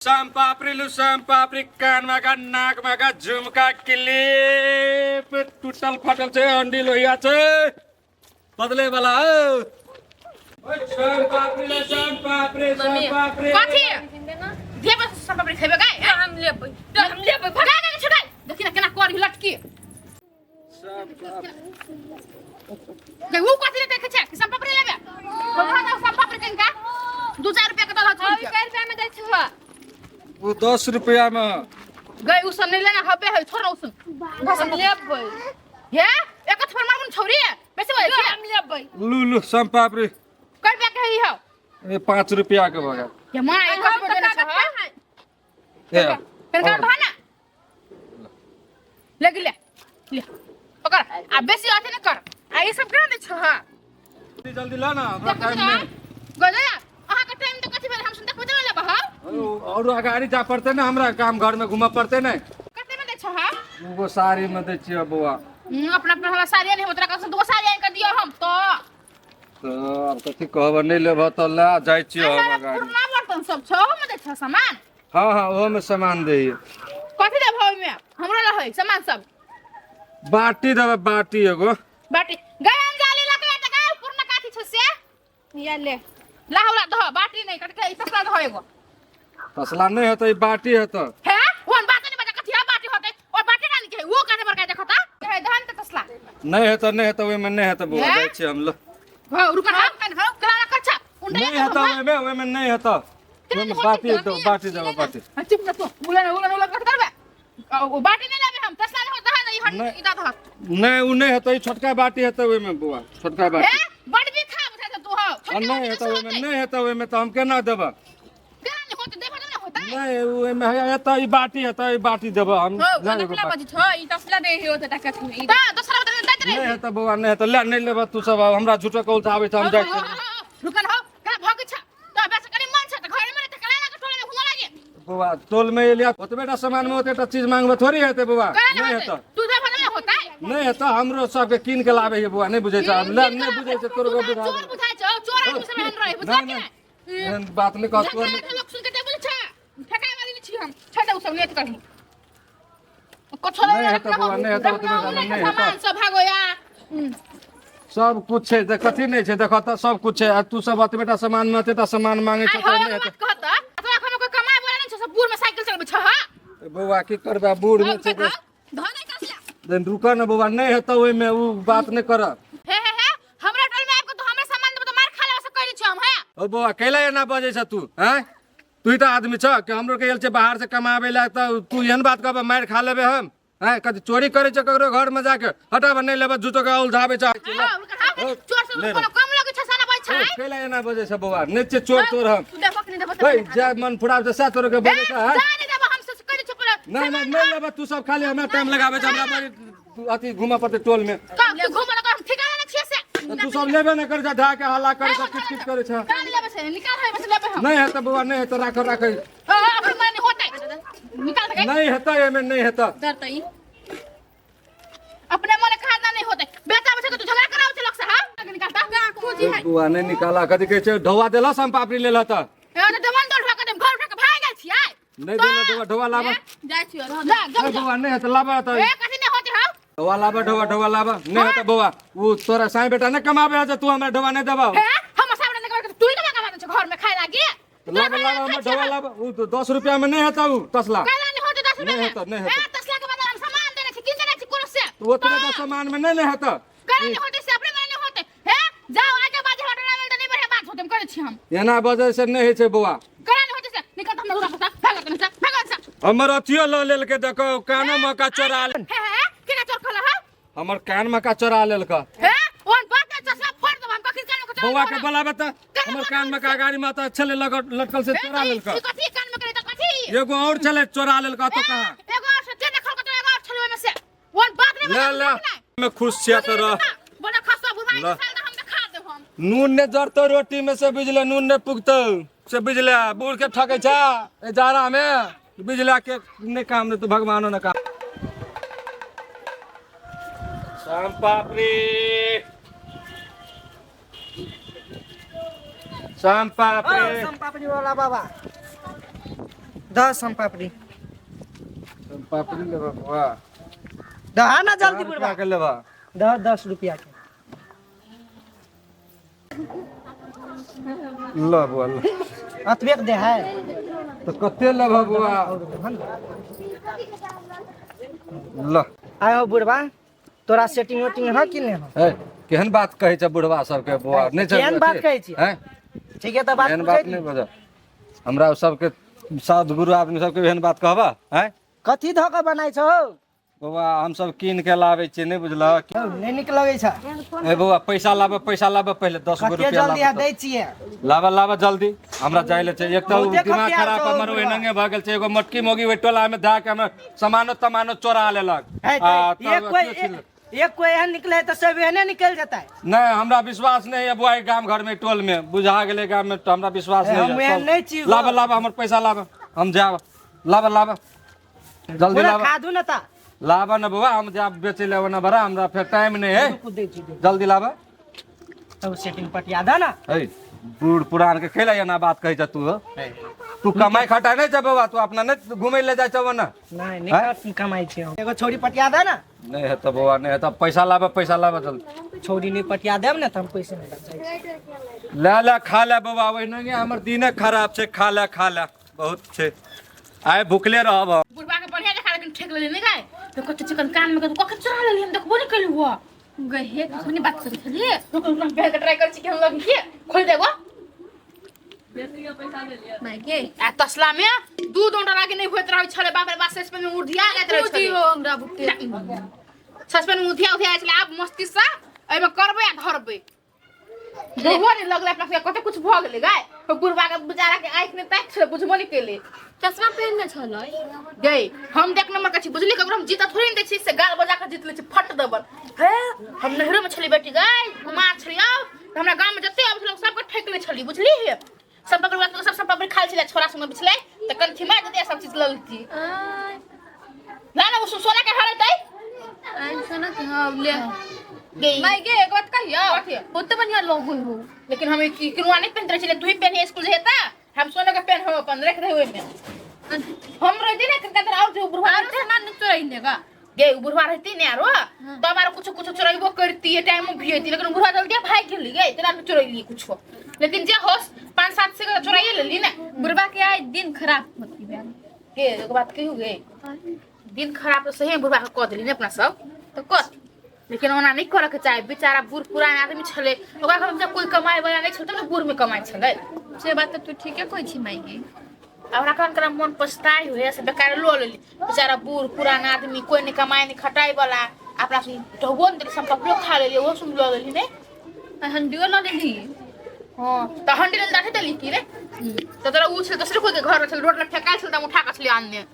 सोनपापड़ी लू सोनपापड़ी, कान में का नाक में का झुमका क्लिप टूटल फटल छै, अंडी लोहिया छै बदले वाला। सोनपापड़ी ले सोनपापड़ी, सोनपापड़ी। कथी देब? सोनपापड़ी खेबे गाय? हम लेबै, हम लेबै। भगा के छुड़ाई देखी ना केना करी लटकी गे। ऊ कथी ले देखे छै कि सोनपापड़ी लेबे? भगा दे सोनपापड़ी कनका, 2-4 रुपया के दला छोड़ के रुपया में दै छौ? वो 10 रुपया में। गई, ऊ सब नहीं लेना हबे है, छोड़ ऊ सब। हम लेबै। हे, एक थोड़ मारबन छौरी, बेसी बोले छै। हम लेबै। लू लू सोनपापड़ी। कै रुपया के है ई हौ? ये 5 रुपया के भगा। ये मां, एक हम थोड़ देने छौ। ए। कनका धो ना ले ले ले, पकड़ आ बेसी अथी नहीं कर। आ ई सब केना दै छौ? हां। जल्दी जल्दी ला ना, हमरा देखो टाइम ना नहीं। गजया, अहाँ के टाइम तऽ कथी भेल? हम सुन देखबो चल लेब हम। और अगाड़ी जा पड़ते ना, हमरा काम घर में घूमऽ पड़ते ने। कते में दै छौ? हां। दूगो साड़ी में दै छियै बौआ। अपना अपना हमरा साड़ी नहीं होतरा, कसम दूगो साड़ी आनि के दियौ हम तो। तऽ आब कथी कहब, नहि लेबह तऽ लए जाइ छियै हम अगाड़ी। पुरना बर्तन सब छौ, हम दै छौ सामान? हँ हँ, ओहोमे सामान दै। कथी देबहो ओहिमे? हमरो रहै सामान सब। बाटी देबै, बाटी एगो। बाटी गए अंजाली लगे त गए, पुरना काथी छौ से? या ले। लाहौला दह, बाटी नहीं कटके, ई तसला दह एगो। तसला नहि हेतै, ई बाटी हेतै। हे, ओहन बात नहीं बजा, कथी है बाटी होतै और बाटी रानी के वो काटे बड़का देखता हे, दहन त तसला। नहि हेतै, नहि हेतै, ओहिमे नहि हेतै बौआ। हे? जाइ छियै हम ल। हो, रुक ना, हो करा कर छा उंडा। नहि हेतै ओहिमे, ओहिमे नहि हेतै। ओहिमे बाटी हेतौ, बाटी देबै, बाटी। चुप ना तू, उला ना उला ना उला कट करबे। ओ बाटी नहीं लेबे हम, तसला नहीं होता है नहीं हट। नहीं। इदा दह। नहि, ओ नहि हेतै, ई छोटका बाटी हेतै ओहिमे बौआ, छोटका हे बाटी। बड़ भी खा बुझा तू हो आ छोटका नहि बाटी। हेतै कैसे ओहिमे? होतै? नहि हेतै ओहिमे तऽ हम केना देबै? केना नहीं होतै? देबे नहि होतै। नहि, ओहिमे हेतै, ई बाटी हेतै, ई बाटी देबै हम। हो। ले एगो तसला बाटी। बजी छौ, ई तसला दे हो त टका छी ई। त दोसरा बता दैत नहि रही। हेतै बौआ, नहि हेतै। ले, नहि लेबै तू सब, हमरा झूठो के उल्टाबै छै, हम जाइ छियै। रुकन हो, कना भगै छ त? बेस कनि मन छ त घरे में त कला लागे टोले में घुमा लागे। बौआ, टोल में एलिया, ओतबे टा सामान में ओतेटा चीज मांगबे थोड़ी हेतै बौआ। कना नहि नहीं हेतै। होतै? तू देबे नहि होतै। नहि हेतै, हमरो सबके कीन के लाबै है बौआ, नहि बुझै छै, ले, नहि बुझै छै तोरो के बुझा। चोर बुझाइ छौ, चोर आदमी सब एहन रहे, बुझला नहि कि नहि नहि? एहन बात नहि कह तोर। झगड़ा लोक सुन के ते बुझै छ, ठकाय वाली नहि छी हम। छोड़ दे उ सब, नेत करही कछो। नहि हेतै बौआ, नहि हेतै, ओतबे टा नहि हेतै। सामान सब भागो या। सब कुछ छै, देख, कथी नहि छै? देखऽ तऽ सब कुछ छै आ तू सब ओतबे टा सामान में एतेटा सामान मांगे आइ छै हो तऽ नहि एगो हेतै। बात कहत, तोरा घरमे कोइ कमाय वाला नहि छौ, सब बूढ़ में साइकिल चलबै छह? बौआ, की करबै, बूढ़ में छै। धन नहि कसला। तऽ रुकऽ ने बौआ, नहि हेतौ ओहिमे, उ बात नहि करऽ। हे हे हे, हमरा टोल में आबि के तू हमरे सामान देबो तऽ मार खा लेबा से कहै छियौ हम। हे। ओ बौआ, कैला एना बजै छ तू? आँय, तू ही तऽ आदमी छ कि हमरो के आयल छै बाहर से कमाबै लए, तऽ तू एहन बात कहबे मारि खा लेबै हम? आँय, कथी चोरी करै छ ककरो घर में जाके? हटाबऽ, नहि लेबै, झूठो के उलझाबै छ। चोर सब ले रे। कोनो कम लगै छै सारा बात छै। कैला एना बजै छ बौआ? नहि छै चोर तोर हम। तू देखो कि नहि देखो? हे, जे मन फुराब छै सएह तोरो के बजै छ, आँय? जा, नहि देबो हम से कहै छियौ पूरा। नहि नहि, नहि लेबै, तू सब खाली हमरा टाइम लगाबै छ, हमरा बड़ी अथी घूमऽ पड़तै टोल में। कह तू घूम लगा, हम ठिकाना नहि छियै से। तऽ तू सब लेबे नहि करै छ, ढा के हल्ला करै छ, किच किच करै छ। कान लेबै से निकाल है, बस लेबै हम। नहि हेतै बौआ, नहि हेतै, राख राख। अपने मन नहीं होतै, निकाल दे। नहि हेतै एहिमे, नहि हेतै। डरतै ई। अपने मन खाना नहीं होतै, बेटा बच्चा के तू झगड़ा कराउ छै लोक से। हां, निकालता खोजी है। बौआ, नहि निकाला। कथी कहै छै, ढौआ देलस हम पापड़ी लेलह तऽ? ए तऽ देवन दौड़ उठा के देम, घर उठा के भाग गेल छियै। नहि देलह ढौआ, ढौआ लाबऽ। जाइ छियो, रह। जा जा। ए बौआ, नहि हेतै, लाबऽ तऽ। ए, कथी नहीं होतै हौ? ढौआ लाबऽ, ढौआ, ढौआ लाबऽ। नहि हेतै बौआ, ओ तोरा साई बेटा नहि कमाबै है जे तू हमरा ढौआ नहि देबह? हे, हम सामने नहीं कर, तू ही कमा कमा छै घर में खाए लागी। लाबऽ लाबऽ, हमर ढौआ लाबऽ। ओ तऽ 10 रुपया में नहि हेतै उ तसला। कैला नहीं होतै 10 रुपया नहि में? हेतै, नहि हेतै। ए, तसला के बदला हम सामान देने छी, किन देने छी कोनो से? ओतने तऽ सामान में नहि ने हेतै। कैला नहीं होतै से? अपने मन नहीं होतै। हे, जाओ, आगे बाजे हटरा में तऽ नहीं बढ़िया बात होतै, हम करै छी हम। एना बजै से नहि होइ छै बौआ। कैला नहीं होतै से? निकल तऽ हमरा दूरा पर से, भागत नहीं से, भागत से। हमर अथियो लऽ लेलकै, देखो, कानो मका चोरा ले। हे हे, केना चोर खला हौ? हमर कान मका चोरा लेलकै। हे, ओहन बात नहि, चश्मा फोड़ देब हम। कखन कान में चोरा? बौआ के बोलाबे तऽ, हमर कान मका गाड़ी में तऽ छलै लगल लटकल, से चोरा लेलकै। ई कथी कान में करे तऽ कथी? एगो और छलै, चोरा लेलकै तो कहाँ? एगो और से के देखल कतो, एगो और छलै ओहिमे से। ओहन बात नहि। ले ले, में खुश छियै तऽ रह। बोला खसो बुढ़ाई ल। के साल हम देखा देब हम। नून ने जरतौ रोटी में से, बुझले? नून ने पुगतौ से, बुझले? बूढ़ के ठकै छ ए जाड़ा में, बुझले? के नहि काम नहि तऽ भगवानो ने काम। सोन पापड़ी, सोन पापड़ी। सोन पापड़ी वाला बाबा। दस हम पापड़ी। पापड़ी लेबा बौआ? दहा ना जल्दी बुढ़बा। के लेबा? दह 10 रुपया के। ल बौआ ल। अतबे के दे है। तो कते लेबा बौआ? ल। आय हो बुढ़बा, तोरा सेटिंग वेटिंग है कि नहीं हो? ए, केहन बात कहै छै बुढ़वा सबके बौआ? नहि छै केहन बात कहै छियै? हैं? ठीक है तऽ बात एहन बात नहि बजह। हमरा सबके साधु गुरु आदमी सबके एहन बात कहबा? हैं? कथी धऽ कऽ बनाइ छौ? बौआ हमसब कीन के लाबै छियै, नहि बुझलक? नहि नीक लगै छै। ए बौआ पैसा लाबऽ, पैसा लाबऽ पहिले, 10 गो कते रुपया जल्दी लाबऽ। दै छियै। लाबऽ लाबऽ जल्दी, हमरा जाइ ले छै। एक तऽ बहुते दिमाग खतियार खराब छौ हमर बुढ़वा। ओहिनंगे भऽ गेल छै। एगो मोटकी मोगी ओहि टोला मे धए के हमर सामानो तमानो चोरा लेलक। है आ, तऽ तब एक कोई अथियो छीन लेलक। एक कोई एहन निकले है तऽ सब एहने निकल जेतै। नहि हमरा विश्वास नहि है बुआ, गाम घर में टोल में बुझा गेलै गाम में, तऽ हमरा विश्वास ए, नहीं हम है। एहन नहि छी गो। लाबऽ लाबऽ हमर पैसा लाबऽ, हम जायब। लाबऽ लाबऽ जल्दी पूरा लाबऽ। खा दू ना ता। लाबऽ न बौआ, हम जायब बेचै लए ओना बड़ा, हमरा फेर टाइम नहि है। रुकू, दै छी, दै छी। जल्दी लाबऽ। तब सेटिंग पटिया दे ना। है बूढ़ पुरान के खेला एना बात कहै छ तू हो? तू कमाई खटाइ नहि छ बौआ? तू अपना नहि घुमै लए जाइ छौ ओना? नहीं नहीं कमाई छी हम। एगो छोरी पटिया दे ना। नहि हेतौ बौआ, नहि हेतौ। पैसा लाबऽ, पैसा लाबऽ जल्दी। छोरी नहीं पटिया देब ना तऽ हम पैसे नहीं लग जाइ। ले ले खा ले बौआ, ओहिना हमर दिने खराब छै। खा ले खा ले, बहुत छै, आइ भुखले रहब हम। बुढ़बा के बढ़िया देखा लेकिन ठेक लेली नहीं गाय तो कते चिकन कान में कखन चोरा लेली हम देखबो नहीं कैलू हुआ। गए हे कखनी बात करै छलियै? रुक रुक, हम पहले ट्राई कर छी कि हम लग के खोल देबो। माय गे आ तसला में दूध उंडा लागे नहीं होइत रहै छलै, बाप रे बाप, ससपेन में उधिया जाइत रहै छलै। दियो हमरा बुते। ससपेन में उधिया उधिया जाइ छलै। आब मस्ती से एहिमे करबै आ धरबै। देखबो नहीं लगलै अपना सबके कते कुछ भऽ गेलै गाय। बुढ़बा के बेचारा के आँखि नहि ताकि छलै, बुझबो नहि केलै। चश्मा पहिरने छलै। गै हम देख नंबर के छी बुझली, ककरो हम जीत थोड़ी ने दै छी से गाल बजा के जीत लै छी फट दबल। हे हम नैहरो में छली बेटी गाय, कुमार छलियौ तऽ हमरा गाम में जते आबै छलै सबके ठकि लै छली बुझली। हे सब पकड़ सब सब पकड़ खाइ छलै छोरा संगे बिछलै तऽ कनखी मारि देतै सब चीज लऽ लेती। ना ना ओ सोना के हरेतै। आइ सोना के हाँ ले। गै माय गे एक बात कहियो? कथी? बहुते बढ़िया लगो हो। लेकिन हम ई किनुआ नहि पहिनते रहै छलियै, तू ही पहिने स्कूल जेता, हम सोना के पेन हम अपन रख रहे ओहिमे। हम रहती ने कनका तरह और जो बुढ़वा आरो सामान नहीं चोराई लेगा। गे उ बुढ़वा रहती ने आरो तब आरो कुछ कुछ चोरेबो करती है, टाइम में भी होती, लेकिन बुढ़वा जल्दी भाग गेली गे तेरा में चोरेली कुछ, लेकिन जे होस 5-7 से चोराइए लेली ने। बुढ़वा के आइ दिन खराब होती बे। गे एगो बात कहियो गे, दिन खराब तो सही बुढ़वा के कह देली ने अपना सब तो कत, लेकिन ओना नहीं करे के चाही। बेचारा बूढ़ पुरान आदमी छले, ओकरा घर में जब कोई कमाए वाला नहीं छल तब ने बूढ़ में कमाए छले। से बात तो तू ठीके कहै छी माय गे। हमरा कन करा मन पछताई हुए से बेकार लो लेली। बेचारा बूढ़ पुरान आदमी कोई नहीं कमाए नहीं खटाए वाला, अपना सुन ढोबो नहीं देली, संपकलो खा लेली, ओहो सुन लो लेली ने। हंडियो ल लेली। हां त हंडी लेल दाठे देली की रे? त तोरा उ छल दोसरे कोई के घर छल, रोड लग फेकायल छल त हम उठा के छली आनने।